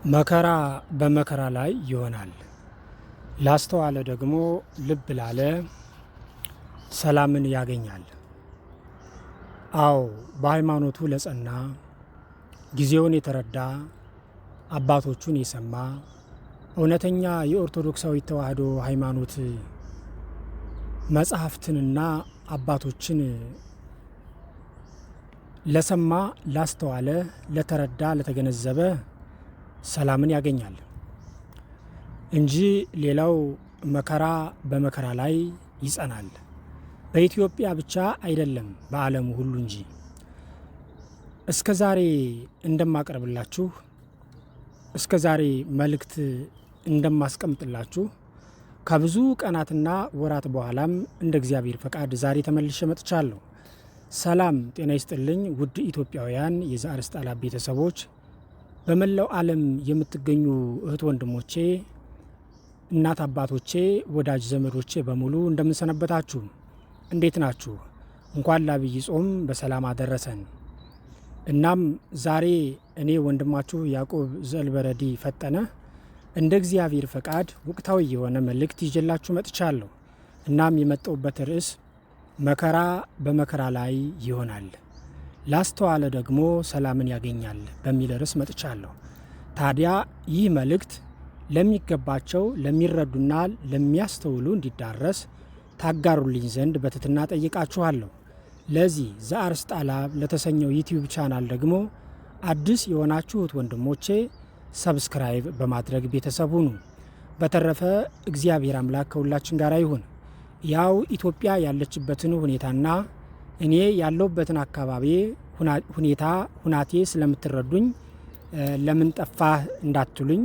መከራ በመከራ ላይ ይሆናል። ላስተዋለ ደግሞ ልብ ላለ ሰላምን ያገኛል። አዎ፣ በሃይማኖቱ ለጸና፣ ጊዜውን የተረዳ፣ አባቶቹን የሰማ፣ እውነተኛ የኦርቶዶክሳዊ ተዋሕዶ ሃይማኖት መጽሐፍትንና አባቶችን ለሰማ፣ ላስተዋለ፣ ለተረዳ፣ ለተገነዘበ ሰላምን ያገኛል እንጂ ሌላው መከራ በመከራ ላይ ይጸናል። በኢትዮጵያ ብቻ አይደለም፣ በዓለሙ ሁሉ እንጂ። እስከ ዛሬ እንደማቀርብላችሁ፣ እስከ ዛሬ መልእክት እንደማስቀምጥላችሁ፣ ከብዙ ቀናትና ወራት በኋላም እንደ እግዚአብሔር ፈቃድ ዛሬ ተመልሼ መጥቻለሁ። ሰላም ጤና ይስጥልኝ ውድ ኢትዮጵያውያን የዘአርስተ ቃላት ቤተሰቦች፣ በመላው ዓለም የምትገኙ እህት ወንድሞቼ፣ እናት አባቶቼ፣ ወዳጅ ዘመዶቼ በሙሉ እንደምንሰነበታችሁ፣ እንዴት ናችሁ? እንኳን ለዐቢይ ጾም በሰላም አደረሰን። እናም ዛሬ እኔ ወንድማችሁ ያዕቆብ ዘልበረዲ ፈጠነ እንደ እግዚአብሔር ፈቃድ ወቅታዊ የሆነ መልእክት ይዤላችሁ መጥቻለሁ። እናም የመጣሁበት ርዕስ መከራ በመከራ ላይ ይሆናል፣ ላስተዋለ ደግሞ ሰላምን ያገኛል በሚል ርዕስ መጥቻለሁ። ታዲያ ይህ መልእክት ለሚገባቸው፣ ለሚረዱና ለሚያስተውሉ እንዲዳረስ ታጋሩልኝ ዘንድ በትህትና ጠይቃችኋለሁ። ለዚህ ዘአርስተ አላብ ለተሰኘው ዩቲዩብ ቻናል ደግሞ አዲስ የሆናችሁት ወንድሞቼ subscribe በማድረግ ቤተሰብ ሁኑ። በተረፈ እግዚአብሔር አምላክ ከሁላችን ጋር ይሁን። ያው ኢትዮጵያ ያለችበትን ሁኔታና እኔ ያለሁበትን አካባቢ ሁኔታ ሁናቴ ስለምትረዱኝ ለምን ጠፋህ እንዳትሉኝ፣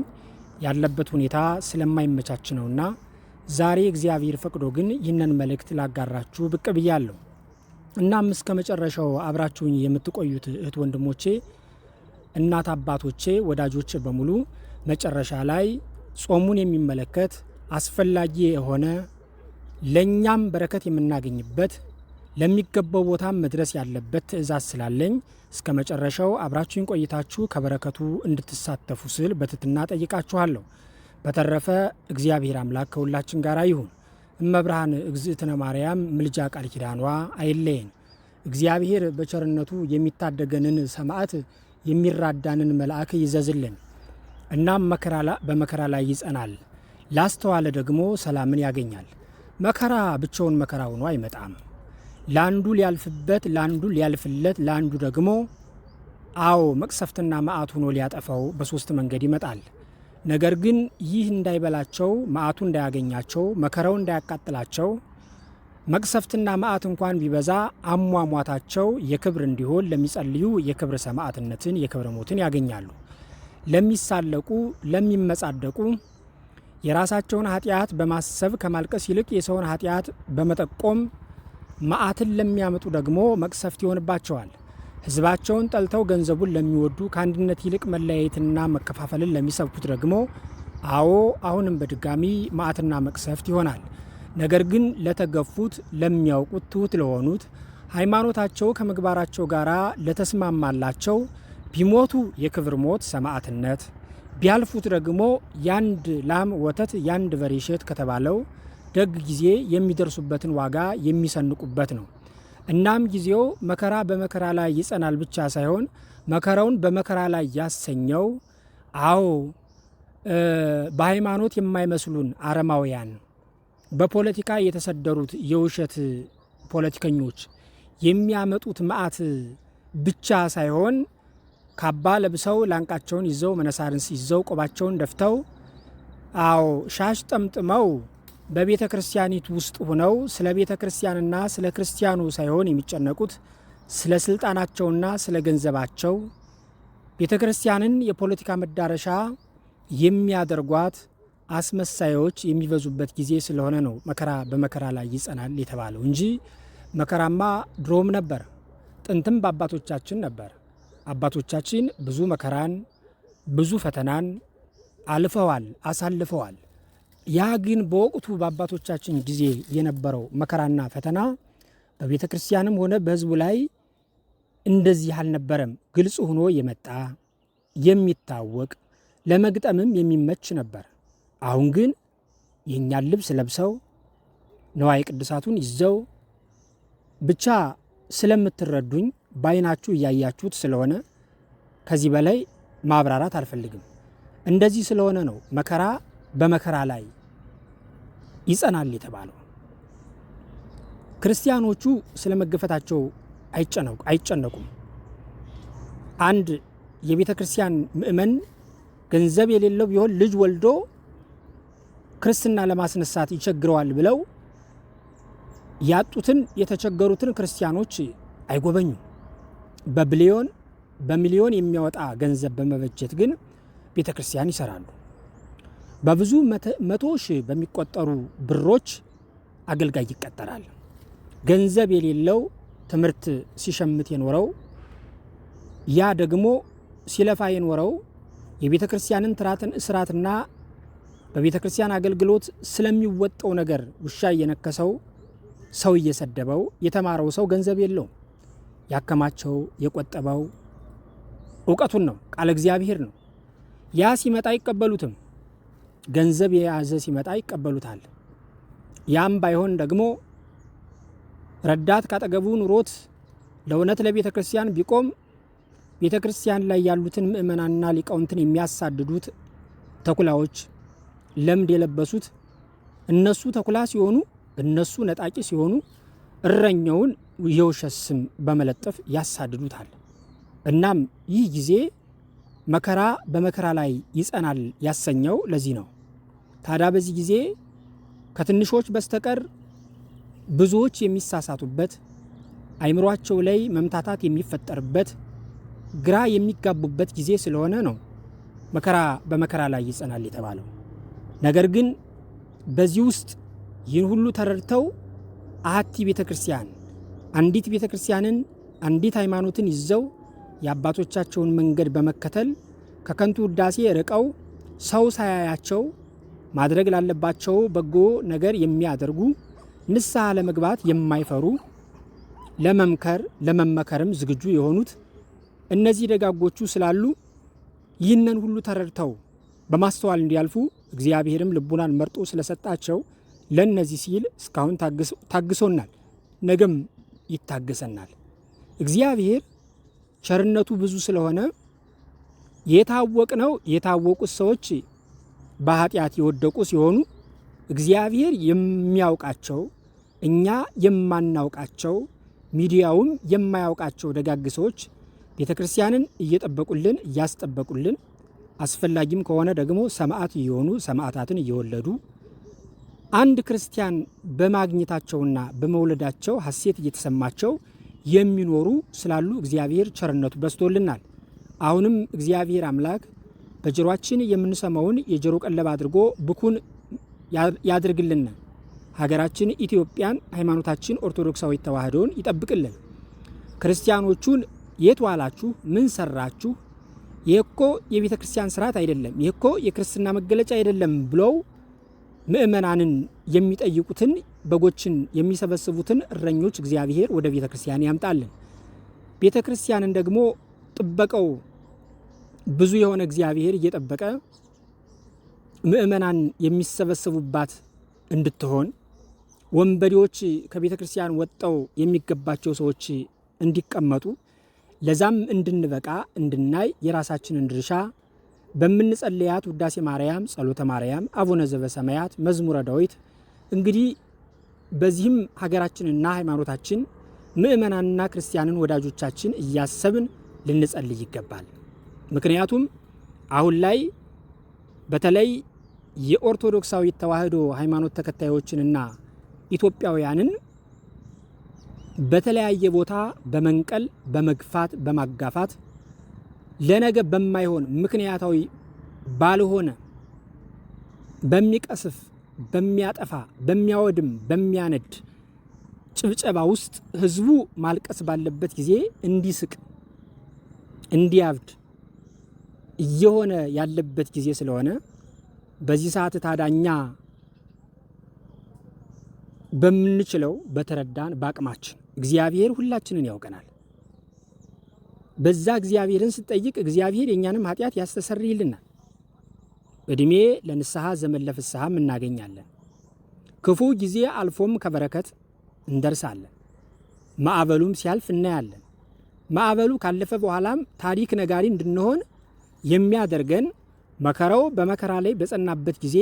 ያለበት ሁኔታ ስለማይመቻች ነውና ዛሬ እግዚአብሔር ፈቅዶ ግን ይህንን መልእክት ላጋራችሁ ብቅ ብያለሁ። እናም እስከ መጨረሻው አብራችሁኝ የምትቆዩት እህት ወንድሞቼ፣ እናት አባቶቼ፣ ወዳጆቼ በሙሉ መጨረሻ ላይ ጾሙን የሚመለከት አስፈላጊ የሆነ፣ ለእኛም በረከት የምናገኝበት፣ ለሚገባው ቦታም መድረስ ያለበት ትእዛዝ ስላለኝ እስከ መጨረሻው አብራችሁኝ ቆይታችሁ ከበረከቱ እንድትሳተፉ ስል በትህትና ጠይቃችኋለሁ። በተረፈ እግዚአብሔር አምላክ ከሁላችን ጋር ይሁን። እመብርሃን እግዝእትነ ማርያም ምልጃ ቃል ኪዳኗ አይለየን። እግዚአብሔር በቸርነቱ የሚታደገንን ሰማዕት፣ የሚራዳንን መልአክ ይዘዝልን። እናም በመከራ ላይ ይጸናል፣ ላስተዋለ ደግሞ ሰላምን ያገኛል። መከራ ብቻውን መከራ ሆኖ አይመጣም። ለአንዱ ሊያልፍበት፣ ለአንዱ ሊያልፍለት፣ ለአንዱ ደግሞ አዎ መቅሰፍትና መዓት ሆኖ ሊያጠፋው በሶስት መንገድ ይመጣል። ነገር ግን ይህ እንዳይበላቸው፣ መዓቱ እንዳያገኛቸው፣ መከራው እንዳያቃጥላቸው፣ መቅሰፍትና መዓት እንኳን ቢበዛ አሟሟታቸው የክብር እንዲሆን ለሚጸልዩ የክብር ሰማዕትነትን፣ የክብር ሞትን ያገኛሉ። ለሚሳለቁ፣ ለሚመጻደቁ፣ የራሳቸውን ኃጢአት በማሰብ ከማልቀስ ይልቅ የሰውን ኃጢአት በመጠቆም መዓትን ለሚያመጡ ደግሞ መቅሰፍት ይሆንባቸዋል። ሕዝባቸውን ጠልተው ገንዘቡን ለሚወዱ፣ ከአንድነት ይልቅ መለያየትና መከፋፈልን ለሚሰብኩት ደግሞ አዎ አሁንም በድጋሚ መዓትና መቅሰፍት ይሆናል። ነገር ግን ለተገፉት፣ ለሚያውቁት፣ ትሑት ለሆኑት፣ ሃይማኖታቸው ከምግባራቸው ጋር ለተስማማላቸው ቢሞቱ የክብር ሞት ሰማዕትነት፣ ቢያልፉት ደግሞ ያንድ ላም ወተት ያንድ በሬ እሸት ከተባለው ደግ ጊዜ የሚደርሱበትን ዋጋ የሚሰንቁበት ነው። እናም ጊዜው መከራ በመከራ ላይ ይጸናል ብቻ ሳይሆን መከራውን በመከራ ላይ ያሰኘው አዎ በሃይማኖት የማይመስሉን አረማውያን፣ በፖለቲካ የተሰደሩት የውሸት ፖለቲከኞች የሚያመጡት መዓት ብቻ ሳይሆን ካባ ለብሰው፣ ላንቃቸውን ይዘው፣ መነሳንስ ይዘው፣ ቆባቸውን ደፍተው፣ አዎ ሻሽ ጠምጥመው በቤተ ክርስቲያኒቱ ውስጥ ሆነው ስለ ቤተ ክርስቲያንና ስለ ክርስቲያኑ ሳይሆን የሚጨነቁት ስለ ስልጣናቸውና ስለ ገንዘባቸው፣ ቤተ ክርስቲያንን የፖለቲካ መዳረሻ የሚያደርጓት አስመሳዮች የሚበዙበት ጊዜ ስለሆነ ነው መከራ በመከራ ላይ ይጸናል የተባለው እንጂ መከራማ ድሮም ነበር፣ ጥንትም በአባቶቻችን ነበር። አባቶቻችን ብዙ መከራን፣ ብዙ ፈተናን አልፈዋል፣ አሳልፈዋል። ያ ግን በወቅቱ በአባቶቻችን ጊዜ የነበረው መከራና ፈተና በቤተ ክርስቲያንም ሆነ በሕዝቡ ላይ እንደዚህ አልነበረም። ግልጽ ሆኖ የመጣ፣ የሚታወቅ፣ ለመግጠምም የሚመች ነበር። አሁን ግን የእኛን ልብስ ለብሰው ንዋየ ቅድሳቱን ይዘው ብቻ ስለምትረዱኝ በዓይናችሁ እያያችሁት ስለሆነ ከዚህ በላይ ማብራራት አልፈልግም። እንደዚህ ስለሆነ ነው መከራ በመከራ ላይ ይጸናል የተባለው። ክርስቲያኖቹ ስለመገፈታቸው አይጨነቁም። አንድ የቤተ ክርስቲያን ምእመን ገንዘብ የሌለው ቢሆን ልጅ ወልዶ ክርስትና ለማስነሳት ይቸግረዋል ብለው ያጡትን የተቸገሩትን ክርስቲያኖች አይጎበኙም። በቢሊዮን በሚሊዮን የሚያወጣ ገንዘብ በመበጀት ግን ቤተ ክርስቲያን ይሰራሉ። በብዙ መቶ ሺህ በሚቆጠሩ ብሮች አገልጋይ ይቀጠራል። ገንዘብ የሌለው ትምህርት ሲሸምት የኖረው ያ ደግሞ ሲለፋ የኖረው የቤተ ክርስቲያንን ስርዓትና በቤተ ክርስቲያን አገልግሎት ስለሚወጣው ነገር ውሻ እየነከሰው ሰው እየሰደበው የተማረው ሰው ገንዘብ የለውም። ያከማቸው የቆጠበው እውቀቱን ነው፣ ቃለ እግዚአብሔር ነው። ያ ሲመጣ አይቀበሉትም። ገንዘብ የያዘ ሲመጣ ይቀበሉታል። ያም ባይሆን ደግሞ ረዳት ካጠገቡ ኑሮት ለእውነት ለቤተ ክርስቲያን ቢቆም ቤተ ክርስቲያን ላይ ያሉትን ምእመናንና ሊቃውንትን የሚያሳድዱት ተኩላዎች ለምድ የለበሱት እነሱ ተኩላ ሲሆኑ፣ እነሱ ነጣቂ ሲሆኑ እረኛውን የውሸት ስም በመለጠፍ ያሳድዱታል። እናም ይህ ጊዜ መከራ በመከራ ላይ ይጸናል ያሰኘው ለዚህ ነው። ታዲያ በዚህ ጊዜ ከትንሾች በስተቀር ብዙዎች የሚሳሳቱበት፣ አይምሯቸው ላይ መምታታት የሚፈጠርበት፣ ግራ የሚጋቡበት ጊዜ ስለሆነ ነው መከራ በመከራ ላይ ይጸናል የተባለው። ነገር ግን በዚህ ውስጥ ይህን ሁሉ ተረድተው አሐቲ ቤተ ክርስቲያን አንዲት ቤተ ክርስቲያንን አንዲት ሃይማኖትን ይዘው የአባቶቻቸውን መንገድ በመከተል ከከንቱ ውዳሴ ርቀው ሰው ሳያያቸው ማድረግ ላለባቸው በጎ ነገር የሚያደርጉ፣ ንስሐ ለመግባት የማይፈሩ፣ ለመምከር ለመመከርም ዝግጁ የሆኑት እነዚህ ደጋጎቹ ስላሉ ይህንን ሁሉ ተረድተው በማስተዋል እንዲያልፉ እግዚአብሔርም ልቡናን መርጦ ስለሰጣቸው ለእነዚህ ሲል እስካሁን ታግሶናል፣ ነገም ይታገሰናል። እግዚአብሔር ቸርነቱ ብዙ ስለሆነ የታወቅነው የታወቁት ሰዎች በኃጢአት የወደቁ ሲሆኑ እግዚአብሔር የሚያውቃቸው እኛ የማናውቃቸው ሚዲያውም የማያውቃቸው ደጋግ ሰዎች ቤተ ክርስቲያንን እየጠበቁልን እያስጠበቁልን አስፈላጊም ከሆነ ደግሞ ሰማዕት እየሆኑ ሰማዕታትን እየወለዱ አንድ ክርስቲያን በማግኘታቸውና በመውለዳቸው ሐሴት እየተሰማቸው የሚኖሩ ስላሉ እግዚአብሔር ቸርነቱ በዝቶልናል። አሁንም እግዚአብሔር አምላክ በጆሮአችን የምንሰማውን የጆሮ ቀለብ አድርጎ ብኩን ያድርግልን። ሀገራችን ኢትዮጵያን፣ ሃይማኖታችን ኦርቶዶክሳዊ ተዋሕዶን ይጠብቅልን። ክርስቲያኖቹን የት ዋላችሁ? ምን ሰራችሁ? ይህ እኮ የቤተ ክርስቲያን ስርዓት አይደለም፣ ይህ እኮ የክርስትና መገለጫ አይደለም ብለው ምእመናንን የሚጠይቁትን በጎችን የሚሰበስቡትን እረኞች እግዚአብሔር ወደ ቤተ ክርስቲያን ያምጣልን። ቤተ ክርስቲያንን ደግሞ ጥበቀው ብዙ የሆነ እግዚአብሔር እየጠበቀ ምእመናን የሚሰበሰቡባት እንድትሆን፣ ወንበዴዎች ከቤተ ክርስቲያን ወጥተው የሚገባቸው ሰዎች እንዲቀመጡ፣ ለዛም እንድንበቃ እንድናይ የራሳችንን ድርሻ በምንጸልያት ውዳሴ ማርያም፣ ጸሎተ ማርያም፣ አቡነ ዘበሰማያት፣ መዝሙረ ዳዊት እንግዲህ በዚህም ሀገራችንና ሃይማኖታችን ምእመናንና ክርስቲያንን ወዳጆቻችን እያሰብን ልንጸልይ ይገባል። ምክንያቱም አሁን ላይ በተለይ የኦርቶዶክሳዊ ተዋሕዶ ሃይማኖት ተከታዮችንና ኢትዮጵያውያንን በተለያየ ቦታ በመንቀል፣ በመግፋት፣ በማጋፋት ለነገ በማይሆን ምክንያታዊ ባልሆነ በሚቀስፍ፣ በሚያጠፋ፣ በሚያወድም፣ በሚያነድ ጭብጨባ ውስጥ ህዝቡ ማልቀስ ባለበት ጊዜ እንዲስቅ፣ እንዲያብድ እየሆነ ያለበት ጊዜ ስለሆነ በዚህ ሰዓት ታዳኛ በምንችለው በተረዳን በአቅማችን እግዚአብሔር ሁላችንን ያውቀናል። በዛ እግዚአብሔርን ስጠይቅ እግዚአብሔር የእኛንም ኃጢአት ያስተሰርይልናል። ዕድሜ ለንስሐ ዘመን ለፍስሐም እናገኛለን። ክፉ ጊዜ አልፎም ከበረከት እንደርሳለን። ማዕበሉም ሲያልፍ እናያለን። ማዕበሉ ካለፈ በኋላም ታሪክ ነጋሪ እንድንሆን የሚያደርገን መከራው በመከራ ላይ በጸናበት ጊዜ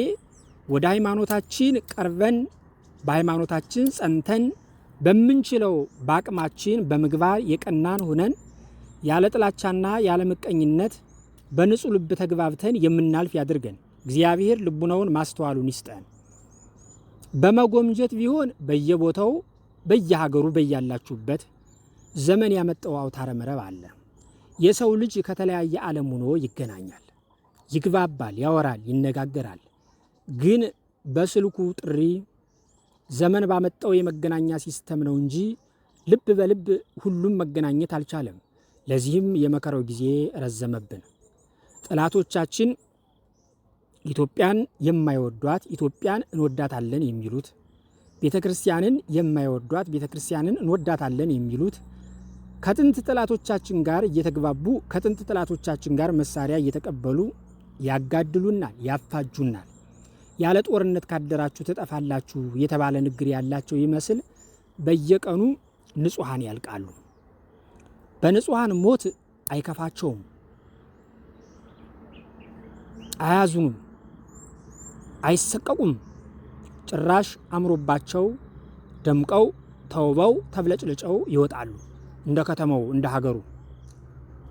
ወደ ሃይማኖታችን ቀርበን በሃይማኖታችን ጸንተን በምንችለው በአቅማችን በምግባር የቀናን ሆነን ያለ ጥላቻና ያለ ምቀኝነት በንጹሕ ልብ ተግባብተን የምናልፍ ያድርገን። እግዚአብሔር ልቡናውን ማስተዋሉን ይስጠን። በመጎምጀት ቢሆን በየቦታው በየሀገሩ በያላችሁበት ዘመን ያመጣው አውታረ መረብ አለ። የሰው ልጅ ከተለያየ ዓለም ሆኖ ይገናኛል፣ ይግባባል፣ ያወራል፣ ይነጋገራል። ግን በስልኩ ጥሪ ዘመን ባመጣው የመገናኛ system ነው እንጂ ልብ በልብ ሁሉም መገናኘት አልቻለም። ለዚህም የመከራው ጊዜ ረዘመብን። ጠላቶቻችን ኢትዮጵያን የማይወዷት ኢትዮጵያን እንወዳታለን የሚሉት፣ ቤተ ክርስቲያንን የማይወዷት ቤተ ክርስቲያንን እንወዳታለን የሚሉት ከጥንት ጠላቶቻችን ጋር እየተግባቡ ከጥንት ጠላቶቻችን ጋር መሳሪያ እየተቀበሉ ያጋድሉናል፣ ያፋጁናል። ያለ ጦርነት ካደራችሁ ትጠፋላችሁ የተባለ ንግር ያላቸው ይመስል በየቀኑ ንጹሐን ያልቃሉ። በንጹሐን ሞት አይከፋቸውም፣ አያዝኑም፣ አይሰቀቁም። ጭራሽ አምሮባቸው ደምቀው ተውበው ተብለጭልጨው ይወጣሉ እንደ ከተማው እንደ ሀገሩ።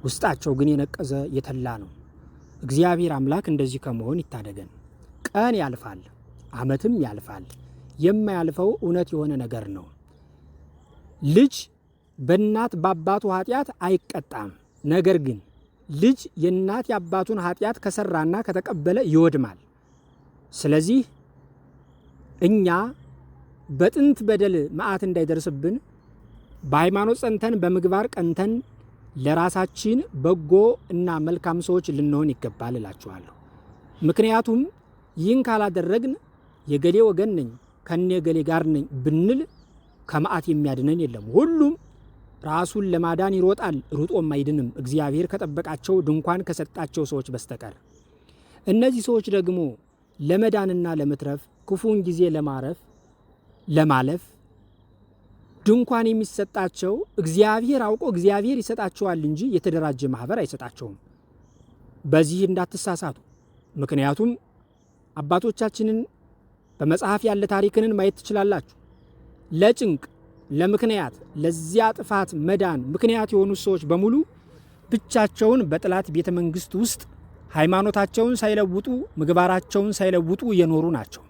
ውስጣቸው ግን የነቀዘ የተላ ነው። እግዚአብሔር አምላክ እንደዚህ ከመሆን ይታደገን። ቀን ያልፋል፣ ዓመትም ያልፋል። የማያልፈው እውነት የሆነ ነገር ነው። ልጅ በእናት በአባቱ ኃጢአት አይቀጣም። ነገር ግን ልጅ የእናት የአባቱን ኃጢአት ከሰራና ከተቀበለ ይወድማል። ስለዚህ እኛ በጥንት በደል መዓት እንዳይደርስብን በሃይማኖት ጸንተን በምግባር ቀንተን ለራሳችን በጎ እና መልካም ሰዎች ልንሆን ይገባል እላችኋለሁ። ምክንያቱም ይህን ካላደረግን የገሌ ወገን ነኝ ከኔ ገሌ ጋር ነኝ ብንል ከመዓት የሚያድነን የለም። ሁሉም ራሱን ለማዳን ይሮጣል፣ ሩጦም አይድንም እግዚአብሔር ከጠበቃቸው ድንኳን ከሰጣቸው ሰዎች በስተቀር። እነዚህ ሰዎች ደግሞ ለመዳንና ለመትረፍ ክፉን ጊዜ ለማረፍ ለማለፍ ድንኳን የሚሰጣቸው እግዚአብሔር አውቆ እግዚአብሔር ይሰጣቸዋል እንጂ የተደራጀ ማህበር አይሰጣቸውም። በዚህ እንዳትሳሳቱ። ምክንያቱም አባቶቻችንን በመጽሐፍ ያለ ታሪክንን ማየት ትችላላችሁ። ለጭንቅ ለምክንያት ለዚያ ጥፋት መዳን ምክንያት የሆኑ ሰዎች በሙሉ ብቻቸውን በጠላት ቤተ መንግስት ውስጥ ሃይማኖታቸውን ሳይለውጡ ምግባራቸውን ሳይለውጡ የኖሩ ናቸው።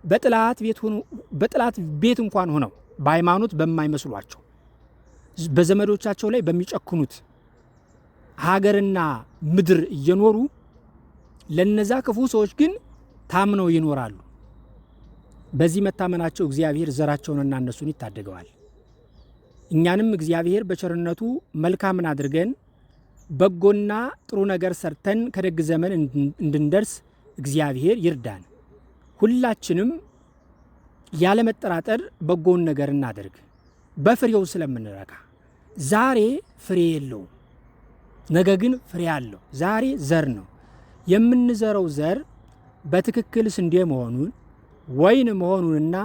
በጠላት ቤት እንኳን ሆነው በሃይማኖት በማይመስሏቸው በዘመዶቻቸው ላይ በሚጨክኑት ሀገርና ምድር እየኖሩ ለነዛ ክፉ ሰዎች ግን ታምነው ይኖራሉ። በዚህ መታመናቸው እግዚአብሔር ዘራቸውንና እነሱን ይታደገዋል። እኛንም እግዚአብሔር በቸርነቱ መልካምን አድርገን በጎና ጥሩ ነገር ሰርተን ከደግ ዘመን እንድንደርስ እግዚአብሔር ይርዳን። ሁላችንም ያለመጠራጠር በጎውን ነገር እናደርግ፣ በፍሬው ስለምንረካ። ዛሬ ፍሬ የለውም፣ ነገ ግን ፍሬ አለው። ዛሬ ዘር ነው። የምንዘረው ዘር በትክክል ስንዴ መሆኑን ወይን መሆኑንና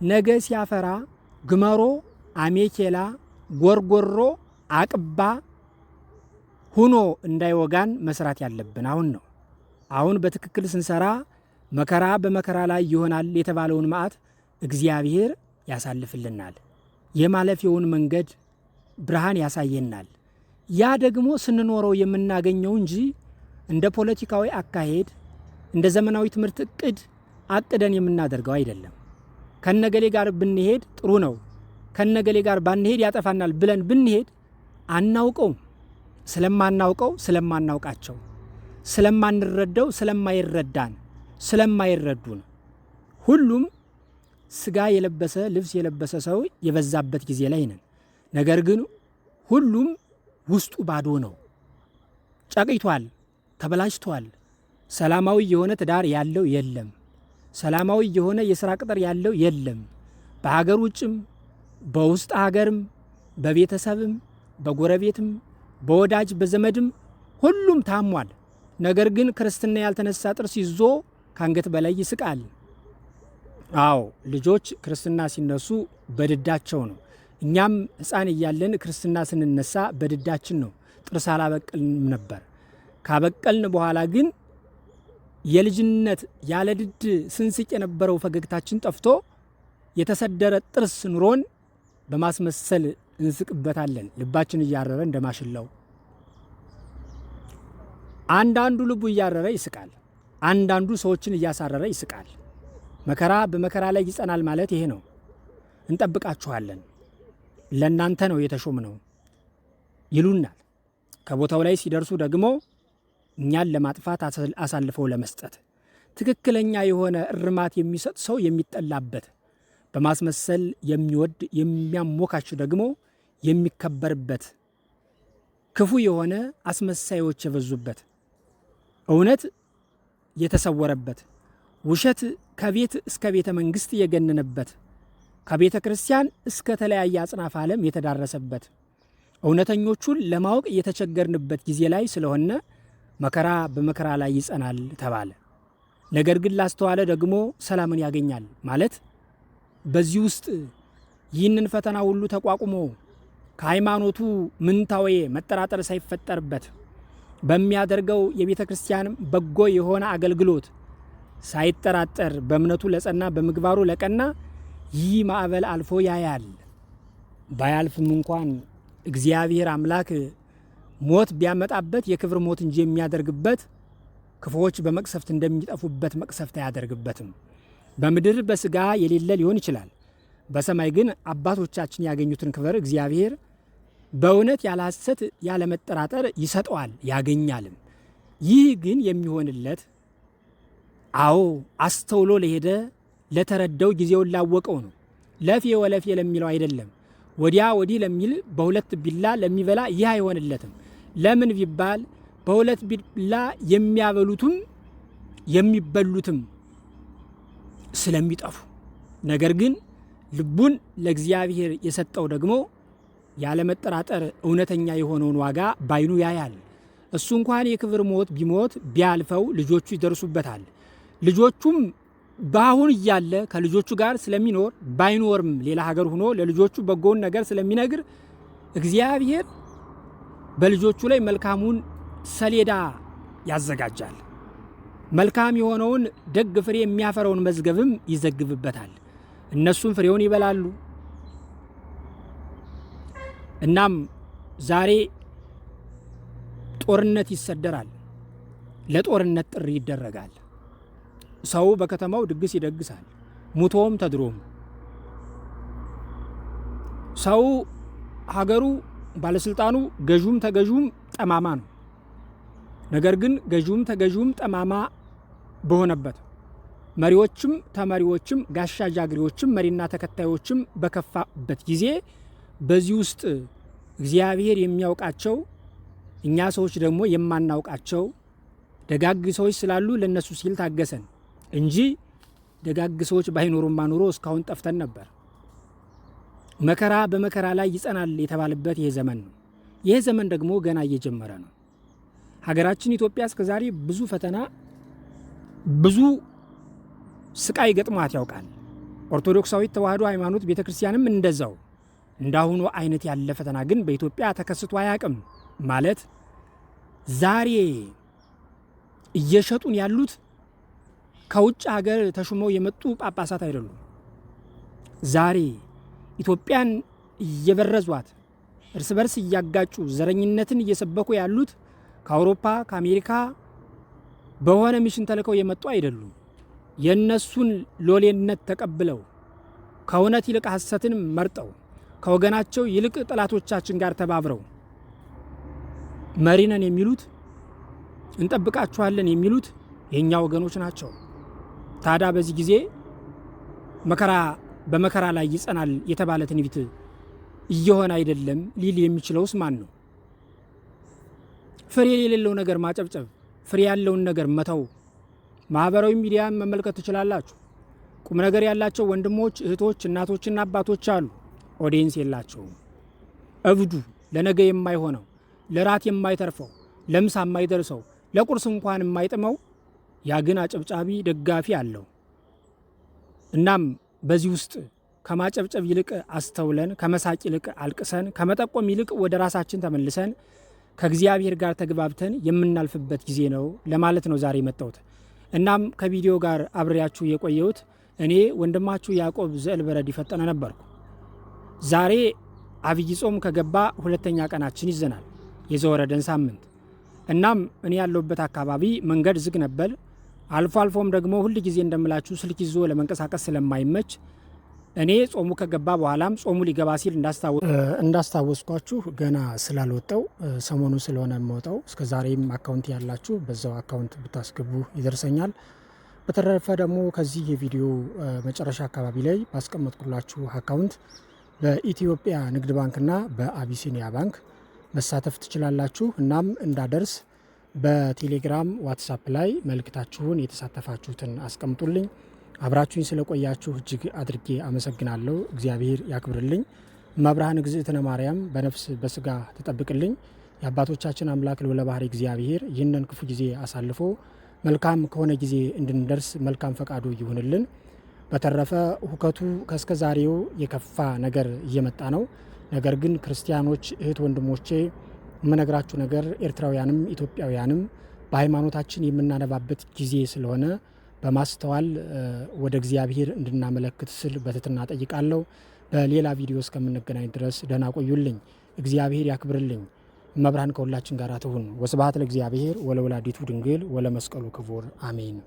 ነገ ሲያፈራ ግመሮ፣ አሜኬላ፣ ጎርጎሮ፣ አቅባ ሁኖ እንዳይወጋን መስራት ያለብን አሁን ነው። አሁን በትክክል ስንሰራ መከራ በመከራ ላይ ይሆናል የተባለውን መዓት እግዚአብሔር ያሳልፍልናል። የማለፊያውን መንገድ ብርሃን ያሳየናል። ያ ደግሞ ስንኖረው የምናገኘው እንጂ እንደ ፖለቲካዊ አካሄድ እንደ ዘመናዊ ትምህርት እቅድ አቅደን የምናደርገው አይደለም። ከነገሌ ጋር ብንሄድ ጥሩ ነው፣ ከነገሌ ጋር ባንሄድ ያጠፋናል ብለን ብንሄድ አናውቀውም። ስለማናውቀው፣ ስለማናውቃቸው፣ ስለማንረዳው፣ ስለማይረዳን፣ ስለማይረዱን ሁሉም ስጋ የለበሰ ልብስ የለበሰ ሰው የበዛበት ጊዜ ላይ ነን። ነገር ግን ሁሉም ውስጡ ባዶ ነው፣ ጨቅይቷል፣ ተበላሽቷል። ሰላማዊ የሆነ ትዳር ያለው የለም። ሰላማዊ የሆነ የስራ ቅጥር ያለው የለም። በሀገር ውጭም በውስጥ ሀገርም በቤተሰብም በጎረቤትም በወዳጅ በዘመድም ሁሉም ታሟል። ነገር ግን ክርስትና ያልተነሳ ጥርስ ይዞ ከአንገት በላይ ይስቃል። አዎ፣ ልጆች ክርስትና ሲነሱ በድዳቸው ነው። እኛም ሕፃን እያለን ክርስትና ስንነሳ በድዳችን ነው። ጥርስ አላበቀልንም ነበር። ካበቀልን በኋላ ግን የልጅነት ያለ ድድ ስንስቅ የነበረው ፈገግታችን ጠፍቶ የተሰደረ ጥርስ ኑሮን በማስመሰል እንስቅበታለን። ልባችን እያረረ እንደማሽላው። አንዳንዱ ልቡ እያረረ ይስቃል። አንዳንዱ ሰዎችን እያሳረረ ይስቃል። መከራ በመከራ ላይ ይጸናል ማለት ይሄ ነው። እንጠብቃችኋለን፣ ለእናንተ ነው የተሾምነው ይሉናል። ከቦታው ላይ ሲደርሱ ደግሞ እኛን ለማጥፋት አሳልፈው ለመስጠት፣ ትክክለኛ የሆነ እርማት የሚሰጥ ሰው የሚጠላበት፣ በማስመሰል የሚወድ የሚያሞካች ደግሞ የሚከበርበት፣ ክፉ የሆነ አስመሳዮች የበዙበት፣ እውነት የተሰወረበት፣ ውሸት ከቤት እስከ ቤተ መንግስት የገነነበት፣ ከቤተ ክርስቲያን እስከ ተለያየ አጽናፈ ዓለም የተዳረሰበት፣ እውነተኞቹን ለማወቅ የተቸገርንበት ጊዜ ላይ ስለሆነ መከራ በመከራ ላይ ይጸናል ተባለ። ነገር ግን ላስተዋለ ደግሞ ሰላምን ያገኛል ማለት በዚህ ውስጥ ይህንን ፈተና ሁሉ ተቋቁሞ ከሃይማኖቱ ምንታዌ መጠራጠር ሳይፈጠርበት በሚያደርገው የቤተ ክርስቲያን በጎ የሆነ አገልግሎት ሳይጠራጠር በእምነቱ ለጸና በምግባሩ ለቀና ይህ ማዕበል አልፎ ያያል። ባያልፍም እንኳን እግዚአብሔር አምላክ ሞት ቢያመጣበት የክብር ሞት እንጂ የሚያደርግበት ክፉዎች በመቅሰፍት እንደሚጠፉበት መቅሰፍት አያደርግበትም። በምድር በስጋ የሌለ ሊሆን ይችላል። በሰማይ ግን አባቶቻችን ያገኙትን ክብር እግዚአብሔር በእውነት ያለ ሐሰት ያለ መጠራጠር ይሰጠዋል፣ ያገኛልም። ይህ ግን የሚሆንለት አዎ አስተውሎ ለሄደ፣ ለተረዳው፣ ጊዜውን ላወቀው ነው። ለፌ ወለፌ ለሚለው አይደለም። ወዲያ ወዲህ ለሚል፣ በሁለት ቢላ ለሚበላ ይህ አይሆንለትም። ለምን ቢባል በሁለት ቢላ የሚያበሉትም የሚበሉትም ስለሚጠፉ። ነገር ግን ልቡን ለእግዚአብሔር የሰጠው ደግሞ ያለመጠራጠር እውነተኛ የሆነውን ዋጋ ባይኑ ያያል። እሱ እንኳን የክብር ሞት ቢሞት ቢያልፈው ልጆቹ ይደርሱበታል። ልጆቹም በአሁን እያለ ከልጆቹ ጋር ስለሚኖር፣ ባይኖርም ሌላ ሀገር ሆኖ ለልጆቹ በጎውን ነገር ስለሚነግር እግዚአብሔር በልጆቹ ላይ መልካሙን ሰሌዳ ያዘጋጃል። መልካም የሆነውን ደግ ፍሬ የሚያፈራውን መዝገብም ይዘግብበታል። እነሱም ፍሬውን ይበላሉ። እናም ዛሬ ጦርነት ይሰደራል። ለጦርነት ጥሪ ይደረጋል። ሰው በከተማው ድግስ ይደግሳል። ሙቶም ተድሮም ሰው ሀገሩ ባለስልጣኑ ገዡም ተገዡም ጠማማ ነው። ነገር ግን ገዢውም ተገዢውም ጠማማ በሆነበት፣ መሪዎችም ተመሪዎችም ጋሻ ጃግሬዎችም መሪና ተከታዮችም በከፋበት ጊዜ በዚህ ውስጥ እግዚአብሔር የሚያውቃቸው፣ እኛ ሰዎች ደግሞ የማናውቃቸው ደጋግ ሰዎች ስላሉ ለነሱ ሲል ታገሰን እንጂ ደጋግ ሰዎች ባይኖሩማ ኑሮ እስካሁን ጠፍተን ነበር። መከራ በመከራ ላይ ይጸናል የተባለበት ይሄ ዘመን ነው። ይሄ ዘመን ደግሞ ገና እየጀመረ ነው። ሀገራችን ኢትዮጵያ እስከዛሬ ብዙ ፈተና፣ ብዙ ስቃይ ገጥሟት ያውቃል። ኦርቶዶክሳዊት ተዋሕዶ ሃይማኖት ቤተክርስቲያንም እንደዛው። እንዳሁኑ አይነት ያለ ፈተና ግን በኢትዮጵያ ተከስቶ አያውቅም። ማለት ዛሬ እየሸጡን ያሉት ከውጭ ሀገር ተሹመው የመጡ ጳጳሳት አይደሉም። ዛሬ ኢትዮጵያን እየበረዟት፣ እርስ በርስ እያጋጩ፣ ዘረኝነትን እየሰበኩ ያሉት ከአውሮፓ ከአሜሪካ በሆነ mission ተልከው የመጡ አይደሉም። የእነሱን ሎሌነት ተቀብለው፣ ከእውነት ይልቅ ሐሰትን መርጠው፣ ከወገናቸው ይልቅ ጠላቶቻችን ጋር ተባብረው መሪነን የሚሉት፣ እንጠብቃችኋለን የሚሉት የእኛ ወገኖች ናቸው። ታዲያ በዚህ ጊዜ መከራ በመከራ ላይ ይጸናል የተባለ ትንቢት እየሆነ አይደለም ሊል የሚችለውስ ማን ነው? ፍሬ የሌለው ነገር ማጨብጨብ፣ ፍሬ ያለውን ነገር መተው። ማህበራዊ ሚዲያን መመልከት ትችላላችሁ። ቁም ነገር ያላቸው ወንድሞች፣ እህቶች፣ እናቶችና አባቶች አሉ። Audience የላቸውም። እብዱ ለነገ የማይሆነው፣ ለራት የማይተርፈው፣ ለምሳ የማይደርሰው፣ ለቁርስ እንኳን የማይጥመው ያ ግን አጨብጫቢ ደጋፊ አለው። እናም በዚህ ውስጥ ከማጨብጨብ ይልቅ አስተውለን፣ ከመሳቅ ይልቅ አልቅሰን፣ ከመጠቆም ይልቅ ወደ ራሳችን ተመልሰን ከእግዚአብሔር ጋር ተግባብተን የምናልፍበት ጊዜ ነው ለማለት ነው ዛሬ የመጣሁት። እናም ከቪዲዮ ጋር አብሬያችሁ የቆየሁት እኔ ወንድማችሁ ያዕቆብ ዘእልበረድ ፈጠነ ነበርኩ። ዛሬ አብይ ጾም ከገባ ሁለተኛ ቀናችን ይዘናል፣ የዘወረደን ሳምንት። እናም እኔ ያለሁበት አካባቢ መንገድ ዝግ ነበር። አልፎ አልፎም ደግሞ ሁል ጊዜ እንደምላችሁ ስልክ ይዞ ለመንቀሳቀስ ስለማይመች እኔ ጾሙ ከገባ በኋላም ጾሙ ሊገባ ሲል እንዳስታወስኳችሁ ገና ስላልወጣው ሰሞኑ ስለሆነ የምወጣው፣ እስከ ዛሬም account ያላችሁ በዛው account ብታስገቡ ይደርሰኛል። በተረፈ ደግሞ ከዚህ የቪዲዮ መጨረሻ አካባቢ ላይ ባስቀመጥኩላችሁ account በኢትዮጵያ ንግድ ባንክና በአቢሲኒያ ባንክ መሳተፍ ትችላላችሁ። እናም እንዳደርስ በቴሌግራም፣ ዋትሳፕ ላይ መልእክታችሁን የተሳተፋችሁትን አስቀምጡልኝ። አብራችሁኝ ስለቆያችሁ እጅግ አድርጌ አመሰግናለሁ። እግዚአብሔር ያክብርልኝ። እመብርሃን እግዝእትነ ማርያም በነፍስ በስጋ ትጠብቅልኝ። የአባቶቻችን አምላክ ልዑለ ባሕርይ እግዚአብሔር ይህንን ክፉ ጊዜ አሳልፎ መልካም ከሆነ ጊዜ እንድንደርስ መልካም ፈቃዱ ይሁንልን። በተረፈ ሁከቱ ከእስከ ዛሬው የከፋ ነገር እየመጣ ነው። ነገር ግን ክርስቲያኖች እህት ወንድሞቼ፣ የምነግራችሁ ነገር ኤርትራውያንም ኢትዮጵያውያንም በሃይማኖታችን የምናነባበት ጊዜ ስለሆነ በማስተዋል ወደ እግዚአብሔር እንድናመለክት ስል በትህትና ጠይቃለሁ። በሌላ ቪዲዮ እስከምንገናኝ ድረስ ደህና ቆዩልኝ። እግዚአብሔር ያክብርልኝ። እመብርሃን ከሁላችን ጋር ትሁን። ወስብሐት ለእግዚአብሔር ወለወላዲቱ ድንግል ወለመስቀሉ ክቡር፣ አሜን።